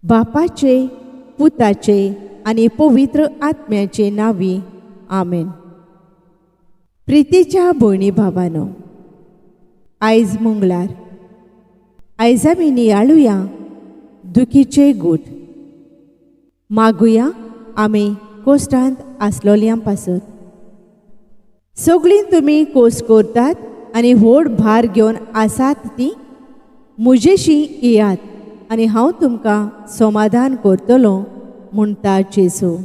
बापाचे, पुताचे आनी पवित्र आत्म्याचे नांवी, आमेन. प्रितीच्या भयणी भावानो, आयज मंगळार. आयज आमी नियाळुया दुखीचे गूट. मागुया आमी कोश्टांत आसलोल्यां पासत. सगळीं तुमी कोस करतात आनी व्हड भार घेवन आसात ती म्हजेशी येयात आनी हांव तुमकां समाधान करतलो, म्हणटा जेजू.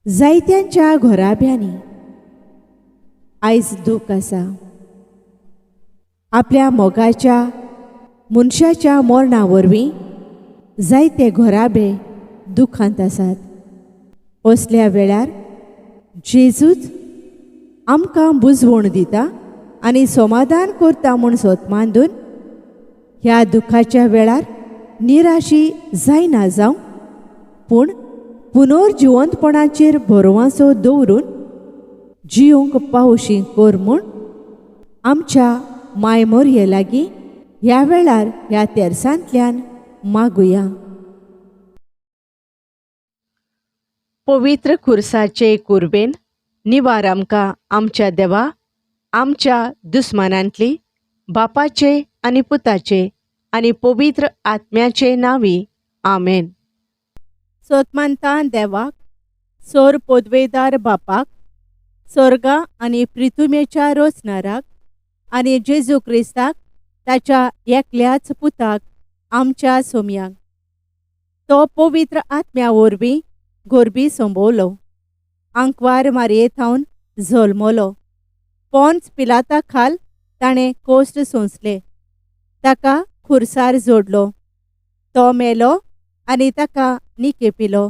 जायत्यांच्या घराब्यांनी आयज दूख आसा. आपल्या मोगाच्या मनशाच्या मरणा वरवीं जायते घराबे दुखांत आसात. असल्या वेळार जेजूच आमकां बुजवण दिता आनी समाधान करता म्हूण सोत मांदून ह्या दुखाच्या वेळार निराशी जायना जावं, पूण पुनर्जिवंतपणाचेर भरवांसो दवरून जियोंक पावशी कर म्हूण आमच्या माय मोरये लागीं ह्या वेळार ह्या तेरसांतल्यान मागुया. पवित्र खुर्साचे कुर्बेन निवार आमकां आमच्या देवा, आमच्या दुस्मानांतली, बापाचे आनी पुताचे आनी पवित्र आत्म्याचे नांवी, आमेन. सोतमानता देवाक, सोर पोदवेदार बापाक, सोर्गा आनी प्रिथुमेच्या रोचनाराक आनी जेजू क्रिस्ताक ताच्या एकल्याच पुताक आमच्या सोम्याक, तो पवित्र आत्म्या वरवीं गोरबी संबवलो, आंकवार मारये थावन जल्मलो, पोन्स पिलाता खाल ताणें कोश्ट सोंसले, ताका खुर्सार जोडलो, तो मेलो आनी ताका निकेपिलो,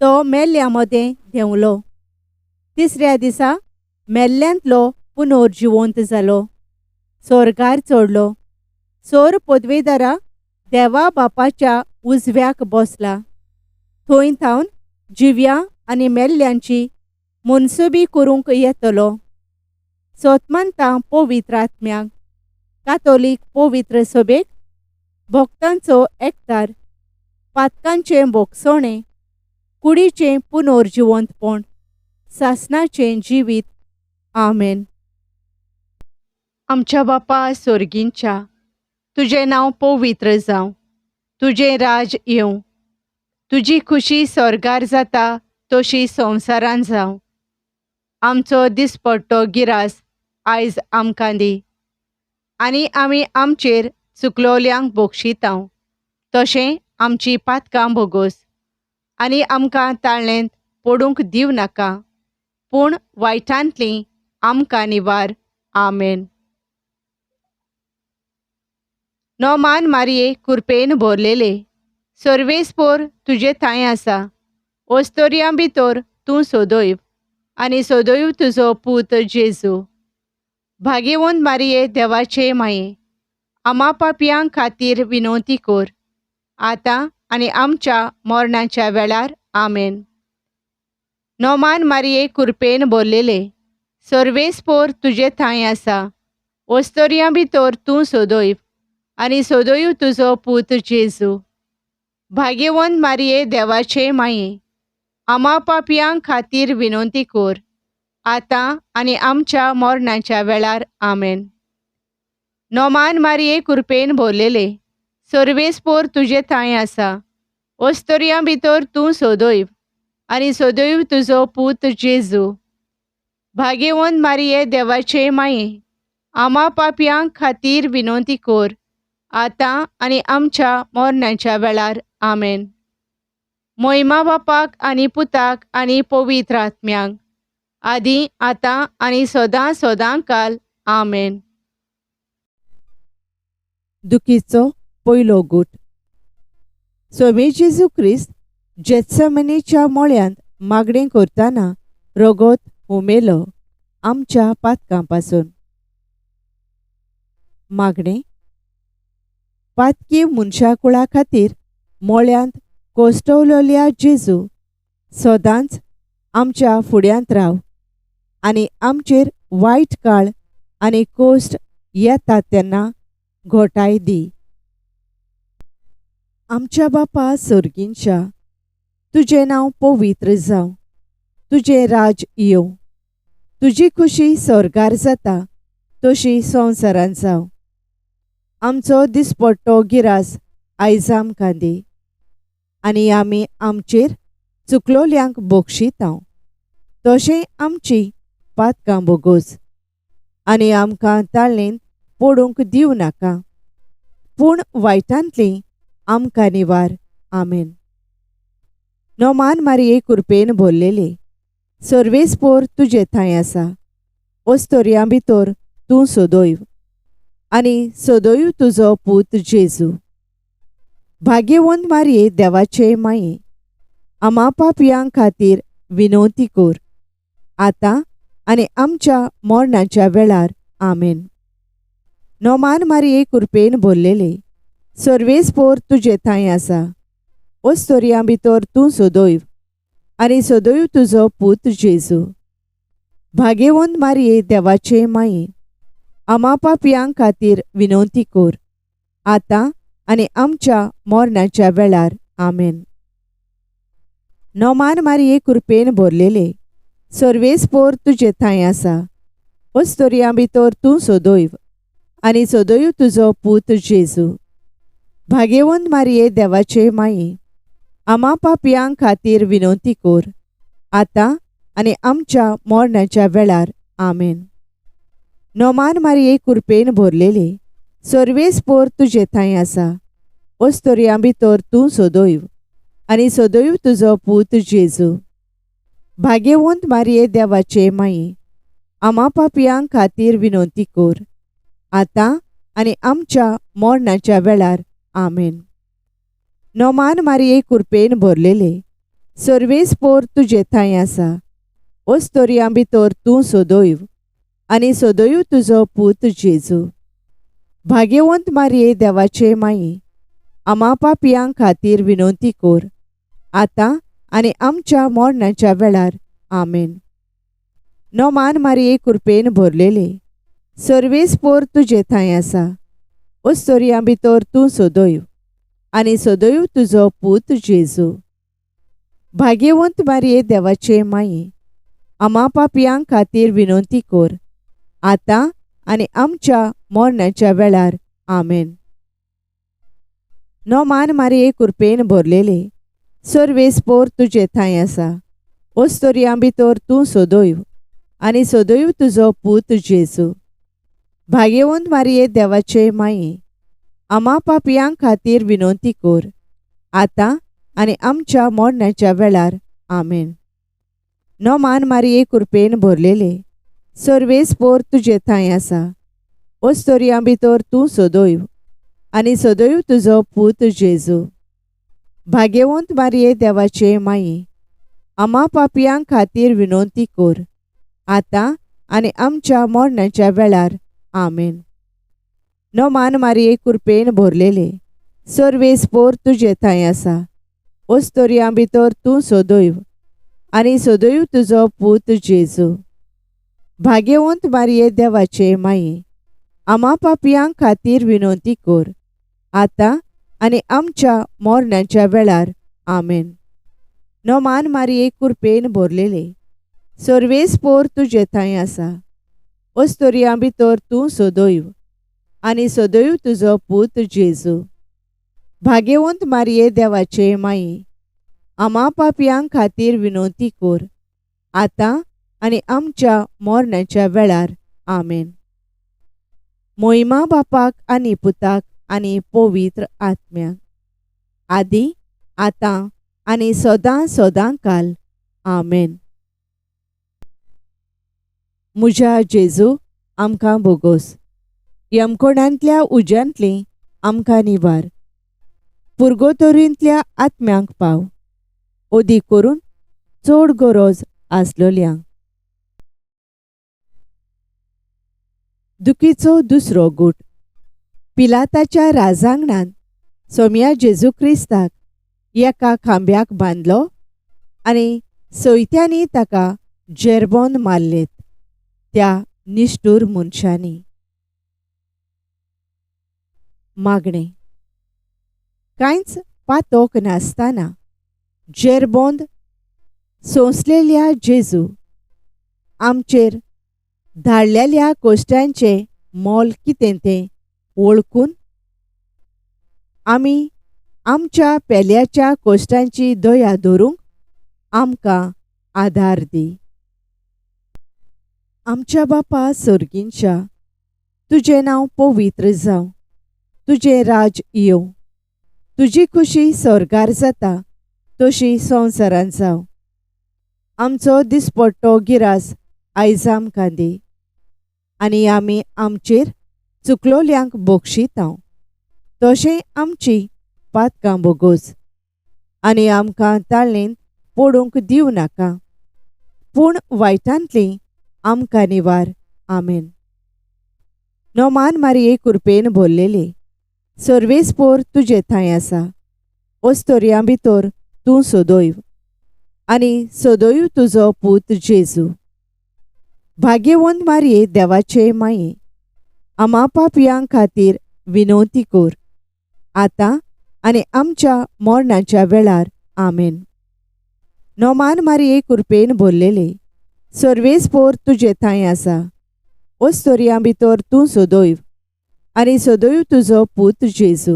तो मेल्ल्या मदें देंवलो, तिसऱ्या दिसा मेल्ल्यांतलो पुनर्जिवंत जालो, सोर्गार चडलो, सोर पदवेदारा देवा बापाच्या उजव्याक बसला, थंय थावन जिव्या आनी मेल्ल्यांची मनसुबी करूंक येतलो. सोतमानता पवित्र आत्म्याक, कातोलीक पवित्र सभेक, भक्तांचो एकतार, पातकांचें भोगसणें, कुडीचें पुनर्जिवंतपण, सासणाचें जिवीत, आमेन. आमच्या बापा सोर्गींच्या, तुजें नांव पवित्र जावं, तुजें राज येवं, तुजी खुशी स्वर्गार जाता तशी संवसारान जावं. आमचो दिसपट्टो गिरास आयज आमकां दी आनी आमी आमचेर चुकलोल्यांक बोगशितांव तशें आमची पातकां भोगोस आनी आमकां ताळ्ळेंत पडूंक दिवं नाका, पूण वायटांतली आमकां निवार, आमेन. नोमान मारये कुरपेन भरलेले, सर्वेस्पोर तुजे थांय आसा, ओस्तोरयां भितर तूं सोदोयव आनी सोदोयव तुजो पूत जेजू. भागेवंत मारये देवाचे माये, आमा पापयां खातीर विनवती कर, आतां आनी आमच्या मरणाच्या वेळार, आमेन. नोमान मारये कुरपेन भरलेले, सर्वेस्पोर तुजे थांय आसा, ओस्तोरयां भितर तूं सोदोयव आनी सोदोयव तुजो पूत जेजू. भाग्यवंत मारये देवाचे माये, आमा पापयां खातीर विनवती कर, आतां आनी आमच्या मरणाच्या वेळार, आमेन. नोमान मारये कुरपेन भरलेले, सर्वेस्पोर तुजे थांय आसा, ओस्तोरयां भितर तूं सोदोयव आनी सोदोयव तुजो पूत जेजू. भाग्यवंत मारये देवाचे माये, आमा पापयां खातीर विनवती कर, आतां आनी आमच्या मरणाच्या वेळार, आमेन. मोहिमा बापाक आनी पुताक आनी पवित्र आत्म्याक, आदी आतां आनी सदां सदां काल, आमेन. दुखीचो पयलो गूट. स्वामी जेजू क्रिस्त जेत्समनीच्या मोळ्यांत मागणें करतना रगत हुमेलो आमच्या पातकां पासून. मागणें पातकी मनशाकुळा खातीर मोळ्यांत कोश्टवलेल्या जेजू, सदांच आमच्या फुड्यांत राव आनी आमचेर वायट काळ आनी कोश्ट येता तेन्ना घोटाय दी. आमच्या बापा सोर्गींच्या, तुजें नांव पवित्र जावं, तुजें राज येवं, तुजी खुशी स्वर्गार जाता तशी संवसारांत जावं. आमचो दिसपट्टो गिरास आयज आमकां दी आनी आमी आमचेर चुकलोल्यांक बक्षितांव तशें आमची पातकां बोगोस आनी आमकां ताळेंत पडूंक दिवं नाका, पूण वायटांतली आमकां निवार. आमेन. नोमान मारिये कुरपेन भरलेली, सर्वेस्पोर तुजे थंय आसा, ओस्तोरयां भितर तूं सदैव आनी सदैव तुजो पूत जेजू. भाग्यवंत मारिये देवाचे माये, आमा पापयां खातीर विनवती कर, आतां आनी आमच्या मरणाच्या वेळार. आमेन. नोमान मारिये कुरपेन भरलेले, सर्वेस्पोर तुजे थंय आसा, ओस्तोरयां भितर तूं सदैव आनी सदैव तुजो पूत जेजू. भाग्यवंत मारिये देवाचे माये, आमा पापयां खातीर विनवती कर, आतां आनी आमच्या मरणाच्या वेळार. आमेन. नोमान मारिये कुरपेन भरलेले, सर्वेस्पोर तुजे थंय आसा, ओस्तोरयां भितर तूं सदैव आनी सदैव तुजो पूत जेजू. भाग्यवंत मारिये देवाचे माये, आमा पापयां खातीर विनवती कर, आतां आनी आमच्या मरणाच्या वेळार. आमेन. नोमान मारिये कुरपेन भरलेले, सर्वेस्पोर तुजे थंय आसा, ओस्तोरयां भितर तूं सदैव आनी सदैव तुजो पूत जेजू. भाग्यवंत मारिये देवाचे माये, आमा पापयां खातीर विनवती कर, आतां आनी आमच्या मरणाच्या वेळार. आमेन. नोमान मारिये कुरपेन भरलेले, सर्वेस्पोर तुजे थंय आसा, ओस्तोरयां भितर तूं सदैव आनी सदैव तुजो पूत जेजू. भाग्यवंत मारिये देवाचे माये, आमा पापयां खातीर विनवती कर, आतां आनी आमच्या मरणाच्या वेळार. आमेन. नोमान मारिये कुरपेन भरलेले, सर्वेस्पोर तुजे थंय आसा, ओस्तोरयां भितर तूं सदैव आनी सदैव तुजो पूत जेजू. भाग्यवंत मारिये देवाचे माये, आमा पापयां खातीर विनवती कर, आतां आनी आमच्या मरणाच्या वेळार. आमेन. नोमान मारिये कुरपेन भरलेले, सर्वेस्पोर तुजे थंय आसा, ओस्तोरयां भितर तूं सदैव आनी सदैव तुजो पूत जेजू. भाग्यवंत मारिये देवाचे माये, आमा पापयां खातीर विनवती कर, आतां आनी आमच्या मरणाच्या वेळार. आमेन. नोमान मारिये कुरपेन भरलेले, सर्वेस्पोर तुजे थंय आसा, ओस्तोरयां भितर तूं सदैव आनी सदैव तुजो पूत जेजू. भाग्यवंत मारिये देवाचे माये, आमा पापयां खातीर विनवती कर, आतां आनी आमच्या मरणाच्या वेळार. आमेन. नोमान मारिये कुरपेन भरलेले, सर्वेस्पोर तुजे थंय आसा, ओस्तोरयां भितर तूं सदैव आनी सदैव तुजो पूत जेजू. भाग्यवंत मारिये देवाचे माये, आमा पापयां खातीर विनवती कर, आतां आनी आमच्या मरणाच्या वेळार. आमेन. नोमान मारिये कुरपेन भरलेले, सर्वेस्पोर तुजे थंय आसा, ओस्तोरयां भितर तूं सदैव आनी सदैव तुजो पूत जेजू. भाग्यवंत मारिये देवाचे माये, आमा पापयां खातीर विनवती कर, आतां आनी आमच्या मरणाच्या वेळार. आमेन. मोहिमा बापाक आनी पुताक आनी पवित्र आत्म्याक, आदी आतां आनी सदां सदां काल. आमेन. म्हज्या जेजू, आमकां बोगोस, यमकोणांतल्या उज्यांतली आमकां निवार, पुर्गोतोरींतल्या आत्म्यांक पाव, ओदी करून चड गरज आसलोल्यांक. दुखीचो दुसरो गूट. पिलाताच्या राजांगणांत सोम्या जेजू क्रिस्ताक एका खांब्याक बांदलो आनी सयत्यांनी ताका जेरबोन मारलेत त्या निश्ठूर मनशांनी. मागणें. कांयच पातोक नासतना जेरबोंद सोंसलेल्या जेजू, आमचेर धाडलेल्या कोश्टांचें मोल कितें तें वळखून आमी आमच्या पेल्याच्या कोश्टांची दया धरूंक आमकां आदार दी. आमच्या बापा सर्गींच्या, तुजें नांव पवित्र जावं, तुजें राज येवं, तुजी खुशी स्वर्गार जाता तशी संवसारांत जावं. आमचो दिसपट्टो गिरास आयज आमकां दी आनी आमी आमचेर चुकलोल्यांक बक्षितांव तशें आमची पातकां बोगोस आनी आमकां ताळेंत पडूंक दिवं नाका, पूण वायटांतली आमकां निवार. आमेन. नोमान मारिये कुरपेन भरलेली, सर्वेस्पोर तुजे थंय आसा, ओस्तोरयां भितर तूं सदैव आनी सदैव तुजो पूत जेजू. भाग्यवंत मारिये देवाचे माये, आमा पापयां खातीर विनवती कर, आतां आनी आमच्या मरणाच्या वेळार. आमेन. नोमान मारिये कुरपेन भरलेले, सर्वेस्पोर तुजे थंय आसा, ओस्तोरयां भितर तूं सदैव आनी सदैव तुजो पूत जेजू.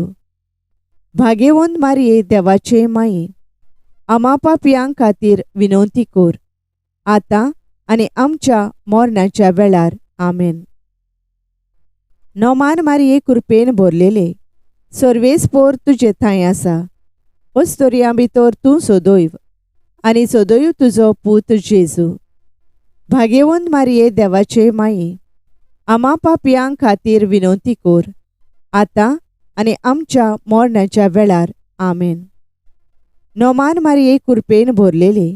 भाग्यवंत मारिये देवाचे माये, आमा पापयां खातीर विनवती कर, आतां आनी आमच्या मरणाच्या वेळार. आमेन. नोमान मारिये कुरपेन भरलेले, सर्वेस्पोर तुजे थंय आसा, ओस्तोरयां भितर तूं सदैव आनी सदैव तुजो पूत जेजू. भाग्यवंत मारिये देवाचे माये, आमा पापयां खातीर विनवती कर, आतां आनी आमच्या मरणाच्या वेळार. आमेन. नोमान मारिये कुरपेन भरलेले,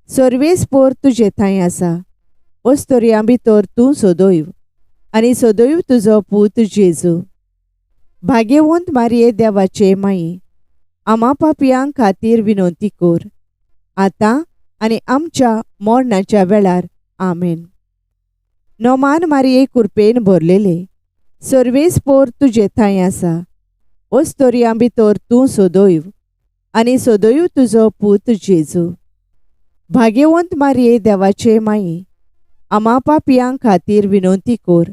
सर्वेस्पोर तुजे थंय आसा, ओस्तोरयां भितर तूं सदैव आनी सदैव तुजो पूत जेजू. भाग्यवंत मारिये देवाचे माये, आमा पापयां खातीर विनवती कर, आतां आनी आमच्या मरणाच्या वेळार. आमेन. नोमान मारिये कुरपेन भरलेले, सर्वेस्पोर तुजे थंय आसा, ओस्तोरयां भितर तूं सदैव आनी सदैव तुजो पूत जेजू. भाग्यवंत मारिये देवाचे माये, आमा पापयां खातीर विनवती कर,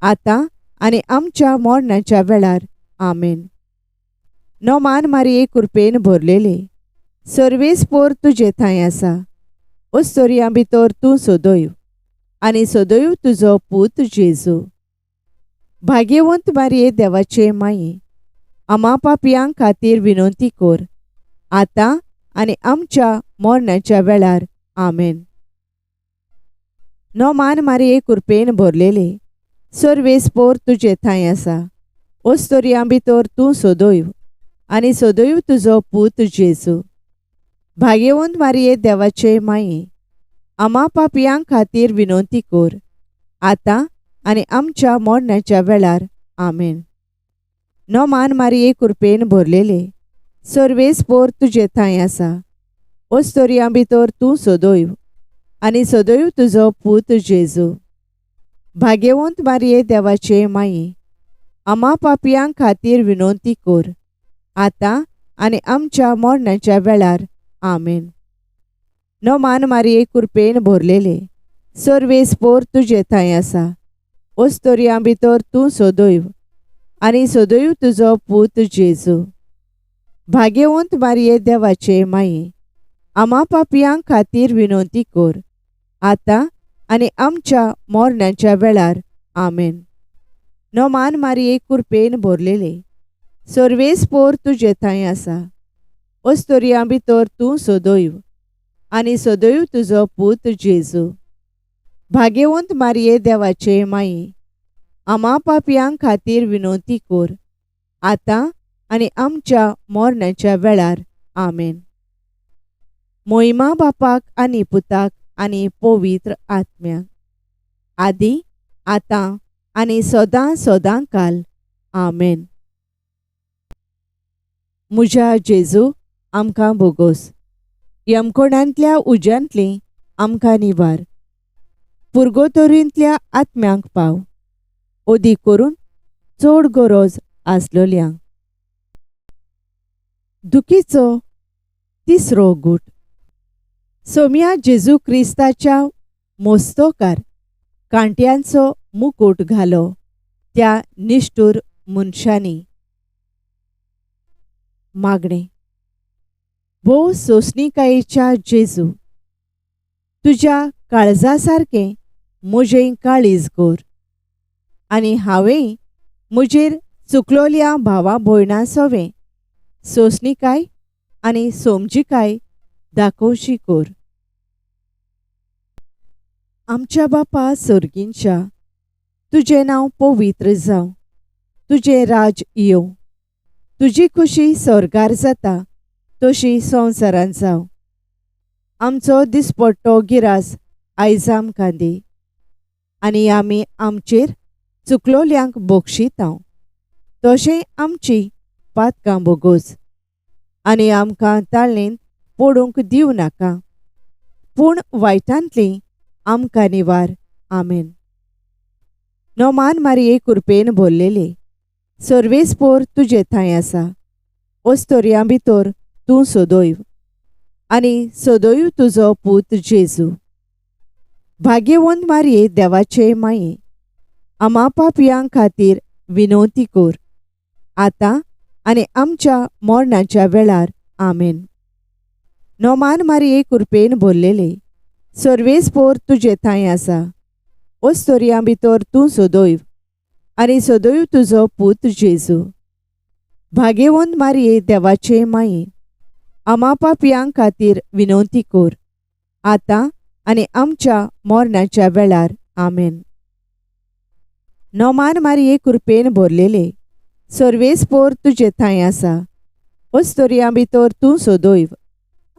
आतां आनी आमच्या मरणाच्या वेळार. आमेन. नोमान मारिये कुरपेन भरलेले, सर्वेस्पोर तुजे थंय आसा, ओस्तोरयां भितर तूं सदैव आनी सदैव तुजो पूत जेजू. भाग्यवंत मारिये देवाचे माये, आमा पापयां खातीर विनवती कर, आतां आनी आमच्या मरणाच्या वेळार. आमेन. नोमान मारिये कुरपेन भरलेले, सर्वेस्पोर तुजे थंय आसा, ओस्तोरयां भितर तूं सदैव आनी सदैव तुजो पूत जेजू. भाग्यवंत मारिये देवाचे माये, आमा पापयां खातीर विनवती कर, आतां आनी आमच्या मरणाच्या वेळार. आमेन. नोमान मारिये कुरपेन भरलेले, सर्वेस्पोर तुजे थंय आसा, ओस्तोरयां भितर तूं सदैव आनी सदैव तुजो पूत जेजू. भाग्यवंत मारिये देवाचे माये, आमा पापयां खातीर विनवती कर, आतां आनी आमच्या मरणाच्या वेळार. आमेन. नोमान मारिये कुरपेन भरलेले, सर्वेस्पोर तुजे थंय आसा, ओस्तोरयां भितर तूं सदैव आनी सदैव तुजो पूत जेजू. भाग्यवंत मारिये देवाचे माये, आमा पापयां खातीर विनवती कर, आतां आनी आमच्या मरणाच्या वेळार. आमेन. नोमान मारिये कुरपेन भरलेले, सर्वेस्पोर तुजे थंय आसा, ओस्तोरयां भितर तूं सदैव आनी सदैव तुजो पूत जेजू. भाग्यवंत मारिये देवाचे माये, आमा पापयां खातीर विनवती कर, आतां आनी आमच्या मरणाच्या वेळार. आमेन. मोहिमा बापाक आनी पुताक आनी पवित्र आत्म्याक, आदी आतां आनी सदां सदां काल. आमेन. म्हज्या जेजू, आमकां बोगोस, यमकोणांतल्या उज्यांतली आमकां निवार, पुर्गोतोरींतल्या आत्म्यांक पाव, अदीक करून चड गरज आसलोल्यांक. दुखीचो तिसरो गूट. सोम्या जेजू क्रिस्ताच्या मोस्तोकार कांट्यांचो मुकूट घालो त्या निश्ठूर मनशांनी. मागणें. भोव सोंसणिकायेच्या जेजू, तुज्या काळजा सारकें म्हजें काळीज कर आनी हांवें म्हजेर चुकलोल्या भावा भयणां सवें सोंसणिकाय आनी समजिकाय दाखोवची कर. आमच्या बापा सर्गींच्या, तुजें नांव पवित्र जावं, तुजें राज येवं, तुजी खुशी स्वर्गार जाता तशी संवसारांत जावं. आमचो दिसपट्टो गिरास आयज आमकां दी आनी आमी आमचेर चुकलोल्यांक बक्षितांव तशें आमची पातकां बोगोस आनी आमकां ताळेंत पडूंक दिवं नाका, पूण वायटांतली आमकां निवार. आमेन. नोमान मारिये कुरपेन भरलेले, सर्वेस्पोर तुजे थंय आसा, ओस्तोरयां भितर तूं सदैव आनी सदैव तुजो पूत जेजू. भाग्यवंत मारिये देवाचे माये, आमा पापयां खातीर विनवती कर, आतां आनी आमच्या मरणाच्या वेळार. आमेन. नोमान मारिये कुरपेन भरलेले, सर्वेस्पोर तुजे थंय आसा, ओस्तोरयां भितर तूं सदैव आनी सदैव तुजो पूत जेजू. भाग्यवंत मारिये देवाचे माये, आमा पापयां खातीर विनवती कर, आतां आनी आमच्या मरणाच्या वेळार. आमेन. नोमान मारिये कुरपेन भरलेले, सर्वेस्पोर तुजे थंय आसा, ओस्तोरयां भितर तूं सदैव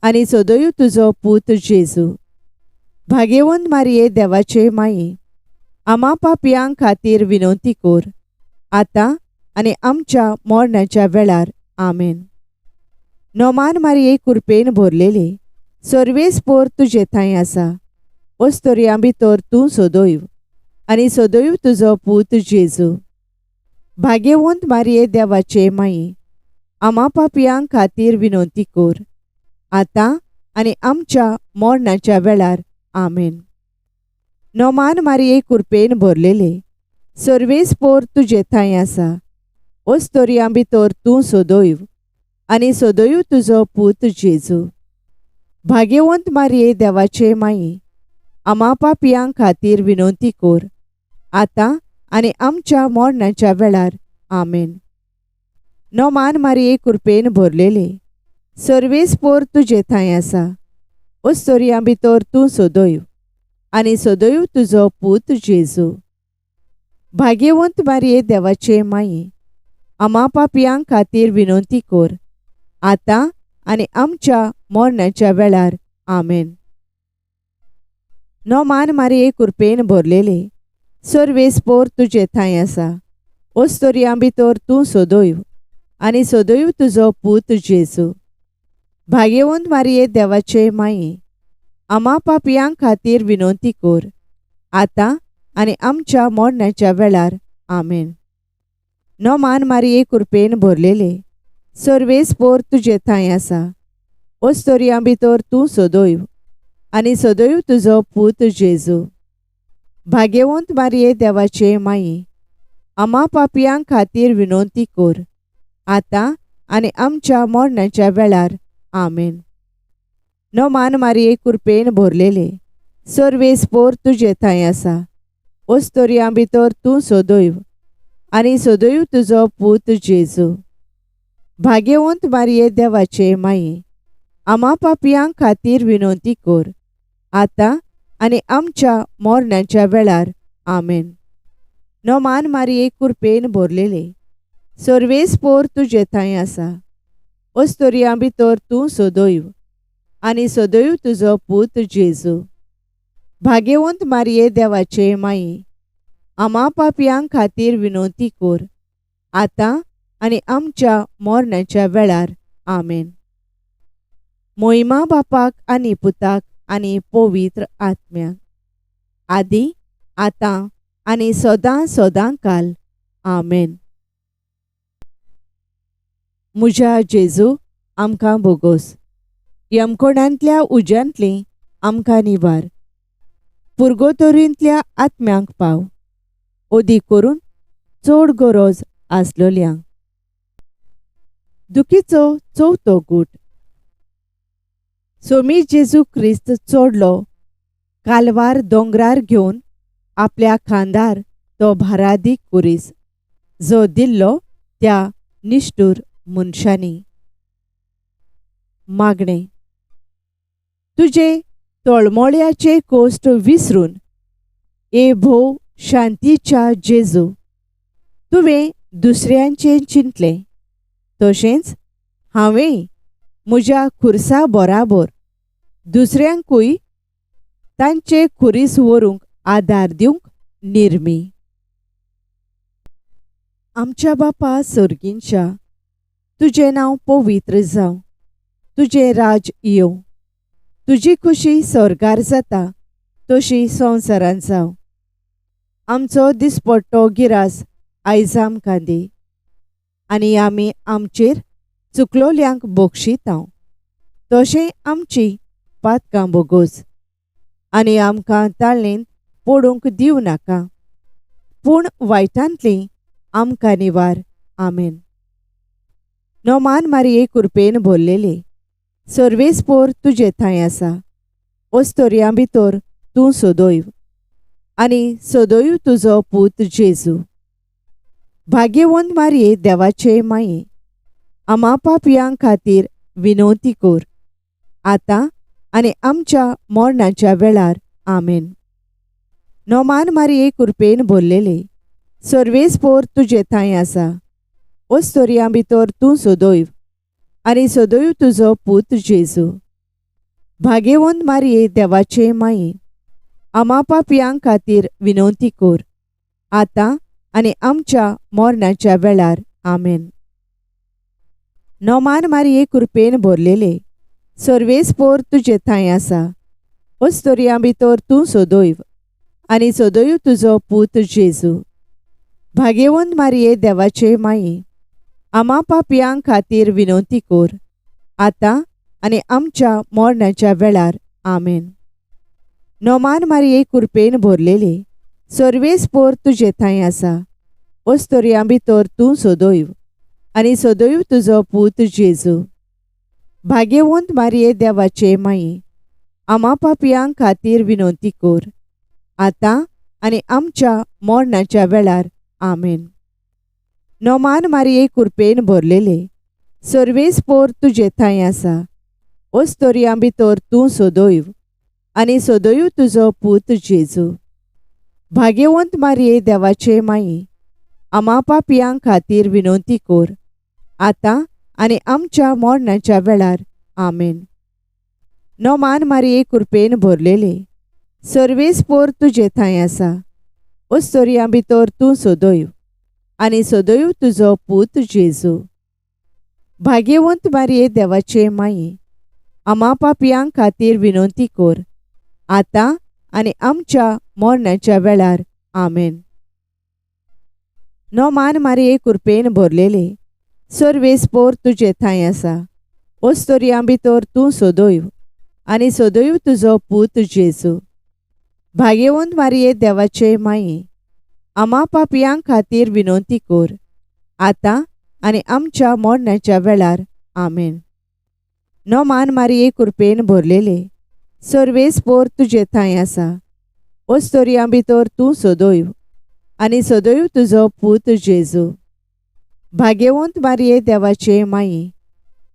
आनी सदैव तुजो पूत जेजू. भाग्यवंत मारिये देवाचे माये, आमा पापयां खातीर विनवती कर, आतां आनी आमच्या मरणाच्या वेळार. आमेन. नोमान मारिये कुरपेन भरलेले, सर्वेस्पोर तुजे थंय आसा, ओस्तोरयां भितर तूं सदैव आनी सदैव तुजो पूत जेजू. भाग्यवंत मारिये देवाचे माये, आमा पापयां खातीर विनवती कर, आतां आनी आमच्या मरणाच्या वेळार. आमेन. नोमान मारिये कुरपेन भरलेले, सर्वेस्पोर तुजे थंय आसा, ओस्तोरयां भितर तूं सदैव आनी सदैव तुजो पूत जेजू. भाग्यवंत मारिये देवाचे माये, आमा पापयां खातीर विनवती कर, आतां आनी आमच्या मरणाच्या वेळार. आमेन. नोमान मारिये कुरपेन भरलेले, सर्वेस्पोर तुजे थंय आसा, ओस्तोरयां भितर तूं सदैव आनी सदैव तुजो पूत जेजू. भाग्यवंत मारिये देवाचे माये, आमा पापयां खातीर विनवती कर, आतां आनी आमच्या मरणाच्या वेळार. आमेन. नोमान मारिये कुरपेन भरलेले, सर्वेस्पोर तुजे थंय आसा, ओस्तोरयां भितर तूं सदैव आनी सदैव तुजो पूत जेजू. भाग्यवंत मारिये देवाचे माये, आमा पापयां खातीर विनवती कर, आतां आनी आमच्या मरणाच्या वेळार. आमेन. नोमान मारिये कुरपेन भरलेले, सर्वेस्पोर तुजे थंय आसा, ओस्तोरयां भितर तूं सदैव आनी सदैव तुजो पूत जेजू. भाग्यवंत मारिये देवाचे माये, आमा पापयां खातीर विनवती कर, आतां आनी आमच्या मरणाच्या वेळार. आमेन. नोमान मारिये कुरपेन भरलेले, सर्वेस्पोर तुजे थंय आसा, ओस्तोरयां भितर तूं सदैव आनी सदैव तुजो पूत जेजू. भाग्यवंत मारिये देवाचे माये, आमा पापयां खातीर विनवती कर, आतां आनी आमच्या मरणाच्या वेळार. आमेन. नोमान मारिये कुरपेन भरलेले, सर्वेस्पोर तुजे थंय आसा, ओस्तोरयां भितर तूं सदैव आनी सदैव तुजो पूत जेजू. भाग्यवंत मारिये देवाचे माये, आमा पापयां खातीर विनवती कर, आतां आनी आमच्या मरणाच्या वेळार. आमेन. मोहिमा बापाक आनी पुताक आनी पवित्र आत्म्याक, आदी आतां आनी सदां सदां काल. आमेन. म्हज्या जेजू, आमकां भोगोस. यमकोणांतल्या उज्यांतली आमकां निवार. पुर्गोतोरींतल्या आत्म्यांक पाव, ओदी करून चड गरज आसलोल्यांक. दुखीचो चवथो गूट. सोमी जेजू क्रिस्त चडलो कालवार दोंगरार घेवन आपल्या खांदार तो भारादीक कुरीस जो दिल्लो त्या निश्ठूर मनशांनी. मागणें. तुजे तळमळ्याचे कोश्ट विसरून ए भोव शांतीच्या जेजू, तुवें दुसऱ्यांचें चिंतलें, तशेंच हांवें म्हज्या खुर्सा बराबर दुसऱ्यांकूय तांचे खुरीस व्हरूंक आदार दिवंक निर्मी. आमच्या बापा सर्गींच्या, तुजें नांव पवित्र जावं, तुजें राज येवं, तुजी खुशी स्वर्गार जाता तशी संवसारांत जावं. आमचो दिसपट्टो गिरास आयज आमकां दी, आनी आमी आमचेर चुकलोल्यांक बक्षितांव, तशें आमची पातकां बोगोस, आनी आमकां ताळणेंत पडूंक दिवं नाका, पूण वायटांतली आमकां निवार. आमेन. नोमान मारिये कुरपेन भरलेले, सर्वेस्पोर तुजे थंय आसा, ओस्तोरयां भितर तूं सदैव आनी सदैव तुजो पूत जेजू. भाग्यवंत मारिये देवाचे माये, आमा पापयां खातीर विनवती कर, आतां आनी आमच्या मरणाच्या वेळार. आमेन. नोमान मारिये कुरपेन भरलेले, सर्वेस्पोर तुजे थंय आसा, ओस्तोरयां भितर तूं सदैव आनी सदैव तुजो पूत जेजू. भाग्यवंत मारिये देवाचे माये, आमा पापयां खातीर विनवती कर, आतां आनी आमच्या मरणाच्या वेळार. आमेन. नोमान मारिये कुरपेन भरलेले, सर्वेस्पोर तुजे थंय आसा, ओस्तोरयां भितर तूं सदैव आनी सदैव तुजो पूत जेजू. भाग्यवंत मारिये देवाचे माये, आमा पापयां खातीर विनवती कर, आतां आनी आमच्या मरणाच्या वेळार. आमेन. नोमान मारिये कुरपेन भरलेले, सर्वेस्पोर तुजे थंय आसा, ओस्तोरयां भितर तूं सदैव आनी सदैव तुजो पूत जेजू. भाग्यवंत मारिये देवाचे माये, आमा पापयां खातीर विनवती कर, आतां आनी आमच्या मरणाच्या वेळार. आमेन. नोमान मारिये कुरपेन भरलेले, सर्वेस्पोर तुजे थंय आसा, ओस्तोरयां भितर तूं सदैव आनी सदैव तुजो पूत जेजू. भाग्यवंत मारिये देवाचे माये, आमा पापयां खातीर विनवती कर, आतां आनी आमच्या मरणाच्या वेळार. आमेन. नोमान मारिये कुरपेन भरलेले, सर्वेस्पोर तुजे थंय आसा, ओस्तोरयां भितर तूं सदैव आनी सदैव तुजो पूत जेजू. भाग्यवंत मारिये देवाचे माये, आमा पापयां खातीर विनवती कर, आतां आनी आमच्या मरणाच्या वेळार. आमेन. नोमान मारिये कुरपेन भरलेले, सर्वेस्पोर तुजे थंय आसा, ओस्तोरयां भितर तूं सदैव आनी सदैव तुजो पूत जेजू. भाग्यवंत मारिये देवाचे माये, आमा पापयां खातीर विनवती कर, आतां आनी आमच्या मरणाच्या वेळार. आमेन. नोमान मारिये कुरपेन भरलेले, सर्वेस्पोर तुजे थंय आसा, ओस्तोरयां भितर तूं सदैव आनी सदैव तुजो पूत जेजू. भाग्यवंत मारिये देवाचे माये,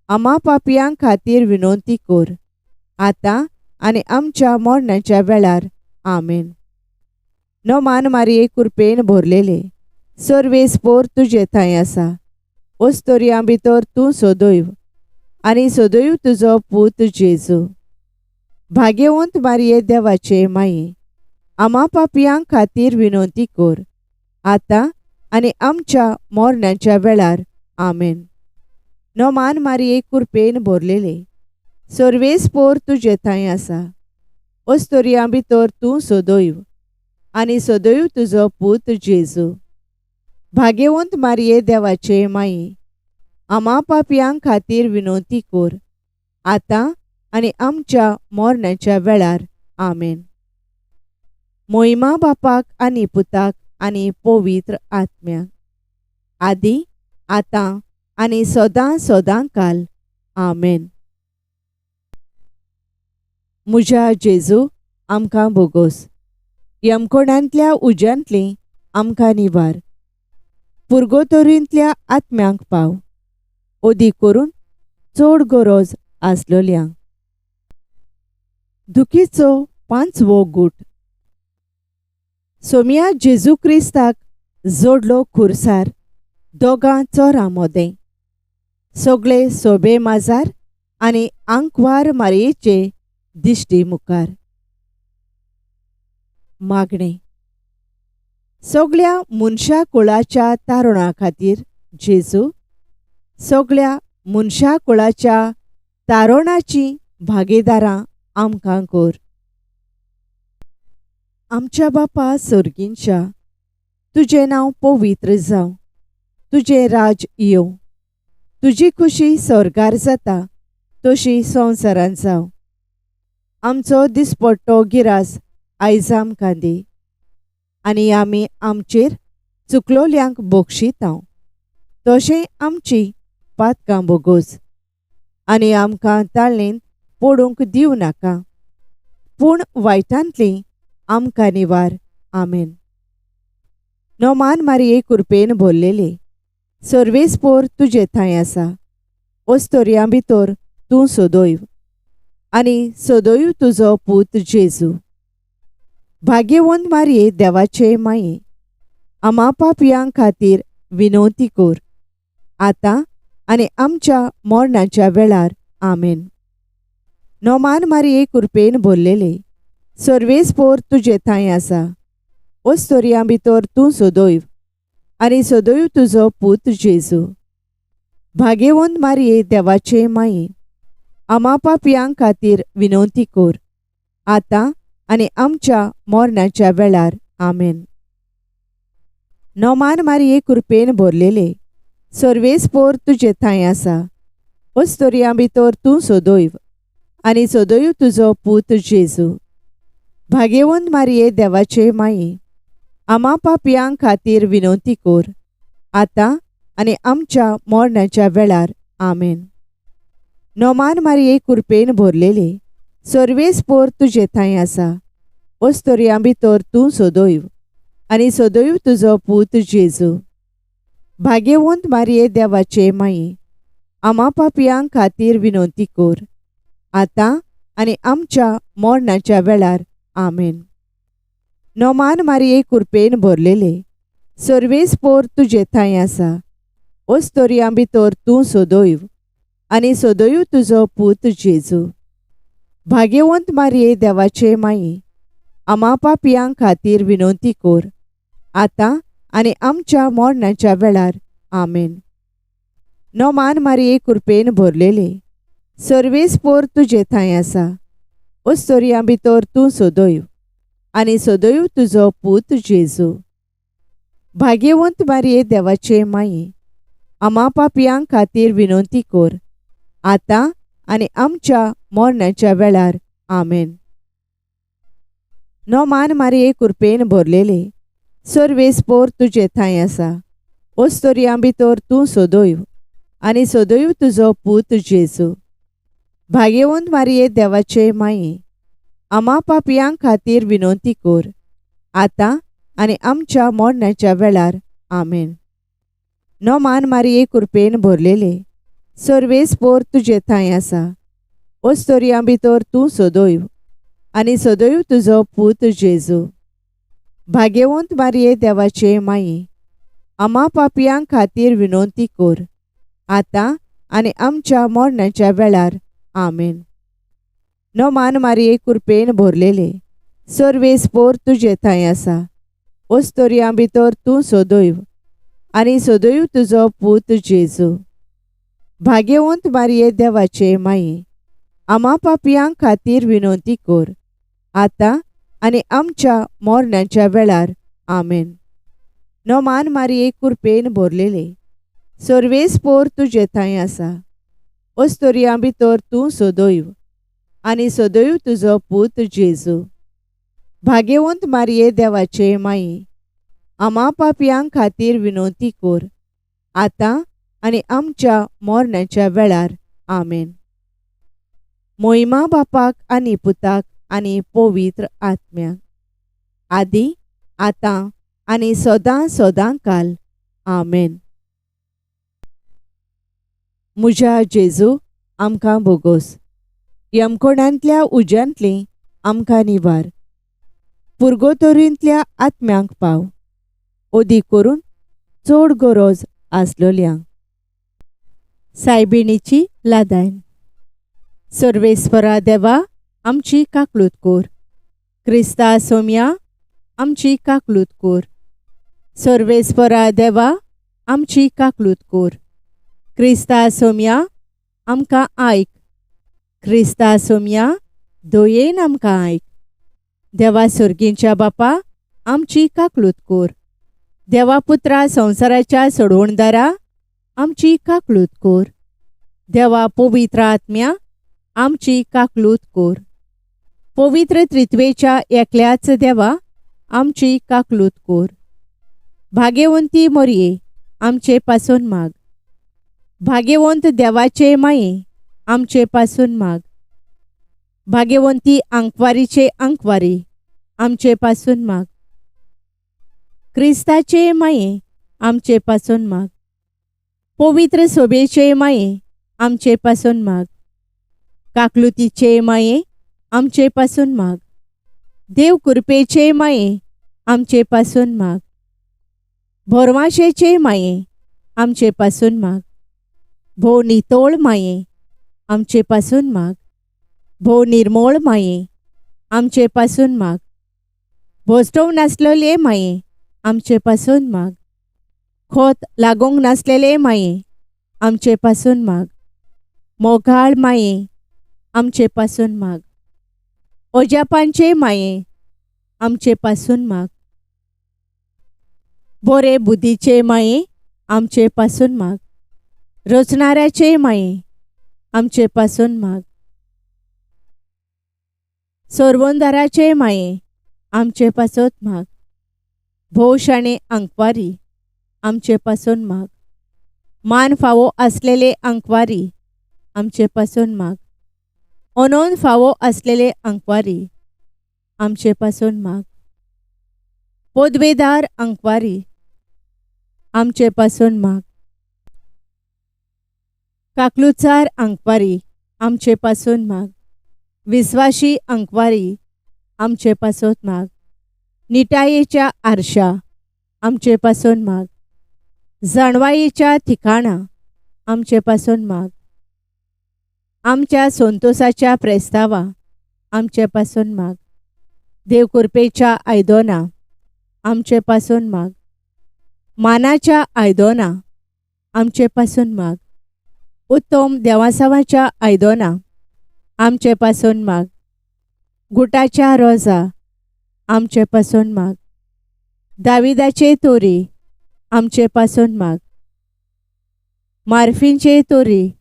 आमा पापयां खातीर विनवती कर, आतां आनी आमच्या मरणाच्या वेळार. आमेन. नोमान मारिये कुरपेन भरलेले, सर्वेस्पोर तुजे थंय आसा, ओस्तोरयां भितर तूं सदैव आनी सदैव तुजो पूत जेजू. भाग्यवंत मारिये देवाचे माये, आमा पापयां खातीर विनवती कर, आतां आनी आमच्या मरणाच्या वेळार. आमेन. नोमान मारिये कुरपेन भरलेले, सर्वेस्पोर तुजे थंय आसा, ओस्तोरयां भितर तूं सदैव आनी सदैव तुजो पूत जेजू. भाग्यवंत मारिये देवाचे माये, आमा पापयां खातीर विनवती कर, आतां आनी आमच्या मरणाच्या वेळार. आमेन. मोहिमा बापाक आनी पुताक आनी पवित्र आत्म्याक, आदी आतां आनी सदां सदां काल. आमेन. म्हज्या जेजू, आमकां बोगोस. यमकोणांतल्या उज्यांतली आमकां निवार. पुर्गोतोरींतल्या आत्म्यांक पाव, ओदी करून चड गरज आसलोल्यांक. दुखीचो पांचवो गूट. सोम्या जेजू क्रिस्ताक जोडलो खुर्सार दोगां चोरां मोदें. सगळे सोबे माजार आनी आंकवार मारयेचे दिश्टी मुखार. मागणें. सगळ्या मनशा कुळाच्या तारुणा खातीर जेजू, सगळ्या मनशा कुळाच्या तारुणाची भागीदारां आमकां कर. आमच्या बापा सर्गींच्या, तुजें नांव पवित्र जावं, तुजें राज येवं, तुजी खुशी स्वर्गार जाता तशी संवसारांत जावं. आमचो दिसपट्टो गिरास आयज आमकां दी, आनी आमी आमचेर चुकलोल्यांक बक्षितांव तशें आमची पातकां बोगोस, आनी आमकां ताळणेंत पडूंक दिवं नाका, पूण वायटांतली आमकां निवार. आमेन. नोमान मारये कुरपेन भरलेले, सर्वेस्पोर तुजे थंय आसा, ओस्तोरयां भितर तूं सदैव आनी सदैव तुजो पूत जेजू. भाग्यवंत मारये देवाचे माये, आमा पापयां खातीर विनवती कर, आतां आनी आमच्या मरणाच्या वेळार. आमेन. नोमान मारये कुरपेन भरलेले, सर्वेस्पोर तुजे थंय आसा, ओस्तोरयां भितर तूं सदैव आनी सदैव तुजो पूत जेजू. भाग्यवंत मारये देवाचे माये, आमा पापयां खातीर विनवती कर, आतां आनी आमच्या मरणाच्या वेळार. आमेन. नोमान मारये कुरपेन भरलेले, सर्वेस्पोर तुजे थंय आसा, ओस्तोरयां भितर तूं सदैव आनी सदैव तुजो पूत जेजू. भाग्यवंत मारये देवाचे माये, आमा पापयां खातीर विनवती कर, आतां आनी आमच्या मरणाच्या वेळार. आमेन. नोमान मारये कुरपेन भरलेले, सर्वेस्पोर तुजे थंय आसा, ओस्तोरयां भितर तूं सदैव आनी सदैव तुजो पूत जेजू. भाग्यवंत मारये देवाचे माये, आमा पापयां खातीर विनवती कर, आतां आनी आमच्या मरणाच्या वेळार. आमेन. नोमान मारये कुरपेन भरलेले, सर्वेस्पोर तुजे थंय आसा, ओस्तोरयां भितर तूं सदैव आनी सदैव तुजो पूत जेजू. भाग्यवंत मारये देवाचे माये, आमा पापयां खातीर विनवती कर, आतां आनी आमच्या मरणाच्या वेळार. आमेन. नोमान मारये कुरपेन भरलेले, सर्वेस्पोर तुजे थंय आसा, ओस्तोरयां भितर तूं सदैव आनी सदैव तुजो पूत जेजू. भाग्यवंत मारये देवाचे माये, आमा पापयां खातीर विनवती कर, आतां आनी आमच्या मरणाच्या वेळार. आमेन. नोमान मारये कुरपेन भरलेले, सर्वेस्पोर तुजे थंय आसा, ओस्तोरयां भितर तूं सदैव आनी सदैव तुजो पूत जेजू. भाग्यवंत मारये देवाचे माये, आमा पापयां खातीर विनवती कर, आतां आनी आमच्या मरणाच्या वेळार. आमेन. नोमान मारये कुरपेन भरलेले, सर्वेस्पोर तुजे थंय आसा, ओस्तोरयां भितर तूं सदैव आनी सदैव तुजो पूत जेजू. भाग्यवंत मारये देवाचे माये, आमा पापयां खातीर विनवती कर, आतां आनी आमच्या मरणाच्या वेळार. आमेन. नोमान मारये कुरपेन भरलेले, सर्वेस्पोर तुजे थंय आसा, ओस्तोरयां भितर तूं सदैव आनी सदैव तुजो पूत जेजू. भाग्यवंत मारये देवाचे माये, आमा पापयां खातीर विनवती कर, आतां आनी आमच्या मरणाच्या वेळार. आमेन. नोमान मारये कुरपेन भरलेले, सर्वेस्पोर तुजे थांय आसा. अस्तोरयां भितर तूं सदैव आनी सदैव तुजो पूत जेजू. भाग्यवंत मारये देवाचे माये, आमा पापयां खातीर विनवती कर, आतां आनी आमच्या मरणाच्या वेळार. आमेन. मोहिमा बापाक आनी पुताक आनी पवित्र आत्म्याक, आदी आतां आनी सदां सदां काल. आमेन. म्हज्या जेजू, आमकां बोगोस. यमकोणांतल्या उज्यांतली आमकां निवार. पुर्गोतोरींतल्या आत्म्यांक पाव, अदीक करून चड गरज आसलोल्यांक. सायबिणीची लादायन. सर्वेस्परा देवा, आमची काकलूत कोर. क्रिस्ता सोम्या, आमची काकलूत कोर. सर्वेस्परा देवा, आमची काकलूत कोर. क्रिस्ता सोम्या, आमकां आयक. क्रिस्ता सोम्या, दयेन आमकां आयक. देवा सर्गींच्या बापा, आमची काकलूत कोर. देवा पुत्रा संवसाराच्या सोडवणदारा, आमची काकलूत कोर. देवा पवित्र आत्म्या, आमची काकलूत कोर. पवित्र त्रित्वेच्या एकल्याच देवा, आमची काकलूत कोर. भाग्यवंती मोरये, आमचे पासून माग. भाग्यवंत देवाचे माये, आमचे पासून माग. भाग्यवंती आंकवारीचे आंकवारी, आमचे पासून माग. क्रिस्ताचे माये, आमचे पासून माग. पवित्र सोबेचे माये, आमचे पासून माग. काकलुतीचे माये, आमचे पासून माग. देव कृपेचे माये, आमचे पासून माग. भोरवाशेचे माये, आमचे पासून माग. भोव नितोळ माये, आमचे पासून माग. भोव निर्मोळ माये, आमचे पासून माग. भोसटोव नासलेले माये, आमचे पासून माग. खोत लागूंक नासलेले माये, आमचे पासून माग. मोगाळ माये, आमचे पासून माग. ओजापांचे माये, आमचे पासून माग. बोरे बुद्धीचे माये, आमचे पासून माग. रचणाऱ्याचे माये, आमचे पासून माग. सोरवंदाराचे माये, आमचे पासत माग. भोव शाणे आंकवारी, आमचे पासून माग. मान फावो आसलेले आंकवारी, आमचे पासून माग. अनोन फावो आसलेले आंकवारी, आमचे पासून माग. पदवेदार आंकवारी, आमचे पासून माग. काकलुचार आंकवारी, आमचे पासून माग. विस्वाशी आंकवारी, आमचे पासत माग. निटायेच्या आरशा, आमचे पासून माग. जाणवायेच्या ठिकाणा, आमचे पासून माग. आमच्या संतोसाच्या प्रेस्तावा, आमचे पासून माग. देव कृपेच्या आयदोना, आमचे पासून माग. मानाच्या आयदोना, आमचे पासून माग. उत्तम देवासावाच्या आयदोना, आमचे पासून माग. गुटाच्या रोजा, आमचे पासून माग. दाविदाचे तोरी, आमचे पासून माग. मार्फींचे तोरी,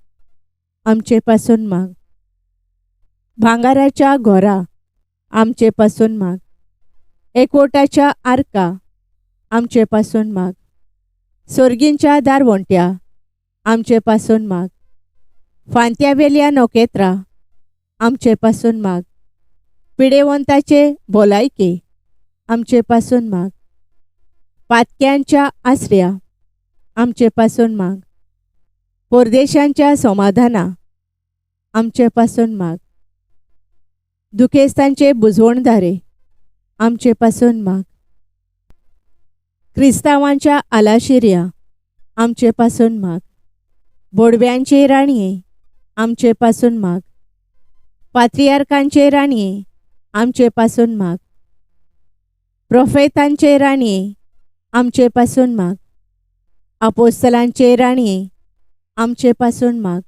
आमचे पासून माग. भांगाराच्या घोरा, आमचे पासून माग. एकवटाच्या आर्का, आमचे पासून माग. सोर्गींच्या दारवंट्या, आमचे पासून माग. फांत्यावेल्या नखेत्रां, आमचे पासून माग. पिडेवंताचे भलायके, आमचे पासून माग. पातक्यांच्या आसऱ्या, आमचे पासून माग. परदेशांच्या समाधाना, आमचे पासून माग. दुखेस्तांचे बुजवणदारे, आमचे पासून माग. क्रिस्तांवांच्या आलाशिऱ्या, आमचे पासून माग. बोडव्यांचे राणये, आमचे पासून माग. पात्रियार्कांचे राणये, आमचे पासून माग. प्रोफेतांचे राणये, आमचे पासून माग. आपोस्तलांचे राणये, आमचे पासून माग.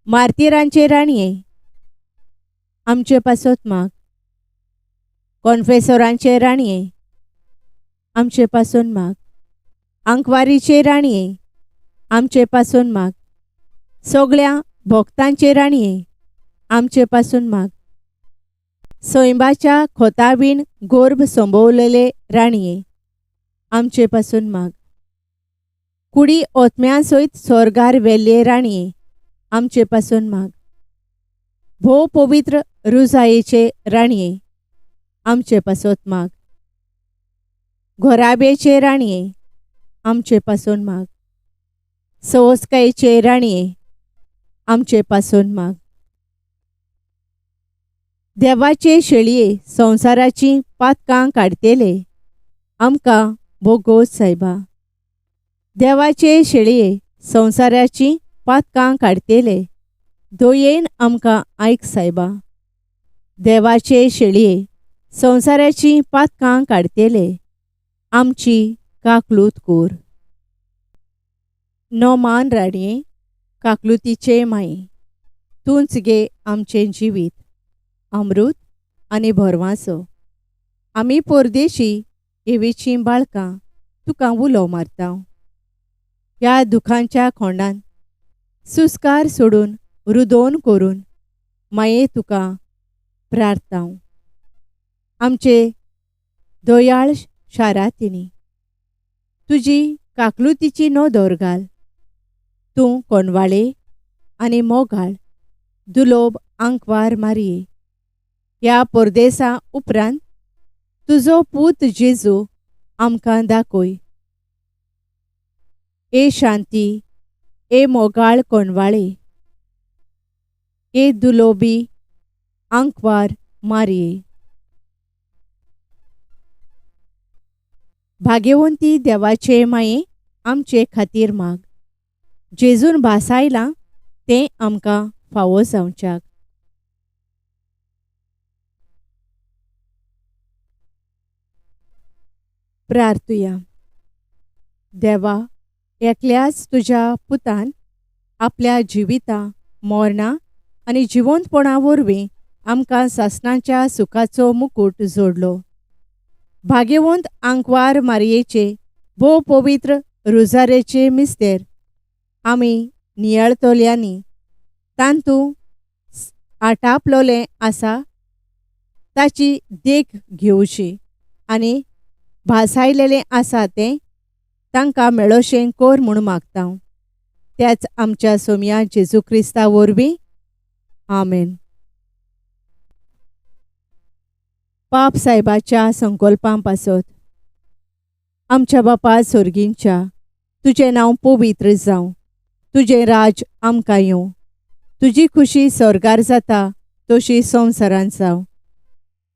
मार्तिरांचे राणये, आमचे पासत माग. कॉन्फेसोरांचे राणये, आमचे पासून माग. आंकवारीचे राणये, आमचे पासून माग. सगळ्या भक्तांचे राणये आमचे पासून माग. सैंबाच्या खोतावीन गोर्भ संभवलेले राणये आमचे पासून माग. कुडी ओतम्या सयत स्वर्गार वेल्ले राणये आमचे पासून माग. भोव पवित्र रुजायेचे राणये आमचे पासत माग. घोराब्याचे राणये आमचे पासून माग. सवस्कायेचे राणये आमचे पासून माग. देवाचे शेळये संवसाराची पातकां काडटेले आमकां भोगोस सायबा. देवाचे शेळये संवसाराची पातकां काडटेले दयेन आमकां आयक सायबा. देवाचे शेळये संवसाराची पातकां काडटेले आमची काकलूत कोर. नोमान राणये काकलुतीचे माये तूंच गे आमचें जिवीत अमृत आनी भरवांसो. आमी परदेशी एवीचीं बाळकां तुका उलो मारता. ह्या दुखांच्या खोंडान सुस्कार सोडून रुदोन करून माये तुका प्रार्थना. आमचे दयाळ शारातिनी तुजी काकलुतीची नदर घाल. तूं कोणवाळे आनी मोगाळ दुलोब आंकवार मारये. ह्या परदेसा उपरांत तुजो पूत जेजू आमकां दाखय. ए शांती, ए मोगाळ कोणवाळे, ए दुलोबी आंकवार मारये. भाग्यवंती देवाचे माये आमचे खातीर माग. जेजून भासायलां तें आमकां फावो जावच्याक. प्रार्थुया. देवा, एकल्याच तुज्या पुतान आपल्या जिविता मरणां आनी जिवंतपणा वरवीं आमकां सासणाच्या सुखाचो मुकूट जोडलो. भाग्यवंत आंकवार मारयेचे भोव पवित्र रुजारेचे मिस्तेर आमी नियाळतल्यांनी तांतू आटापलोलें आसा ताची देख घेवची आनी भासायलेलें आसा तें तांकां मेळोशें कोर म्हूण मागता. त्याच आमच्या सोमया जेजू क्रिस्ता वरवीं. आमेन. पाप सायबाच्या संकल्पां पासत. आमच्या बापा सोर्गींच्या, तुजें नांव पवित्र जावं, तुजें राज आमकां येवं, तुजी खुशी स्वर्गार जाता तशी संवसारांत जावं.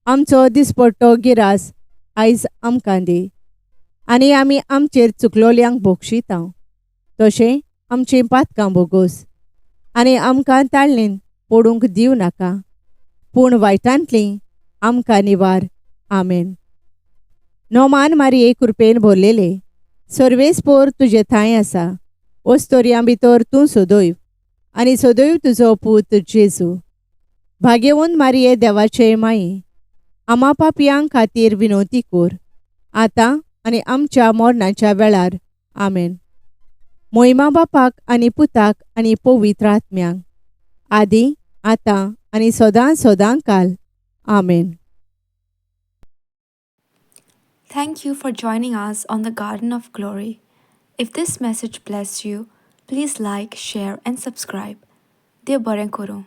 आमचो दिसपट्टो गिरास आयज आमकां दी आनी आमी आमचेर चुकलोल्यांक बोगशिता तशें आमचीं पातकां बोगोस आनी आमकां ताळणेन पडूंक दिवं नाका, पूण वायटांतलीं आमकां निवार. आमेन. नोमान मारये कृपेन भरलेले सर्वेस्पोर तुजे थांय आसा. ओस्तोरयां भितर तूं सदैव आनी सदैव तुजो पूत जेजू. भाग्यवंत मारये देवाचे माये आमा पापयां खातीर विनवती कोर आतां आनी आमच्या मरणाच्या वेळार. आमेन. मोहिमा बापाक आनी पुताक आनी पवित्र आत्म्यांक, आदी आतां आनी सदां सदां काल. आमेन. Thank you for joining us on the Garden of Glory. If this message blessed you, please like, share, and subscribe. देव बरें करूं.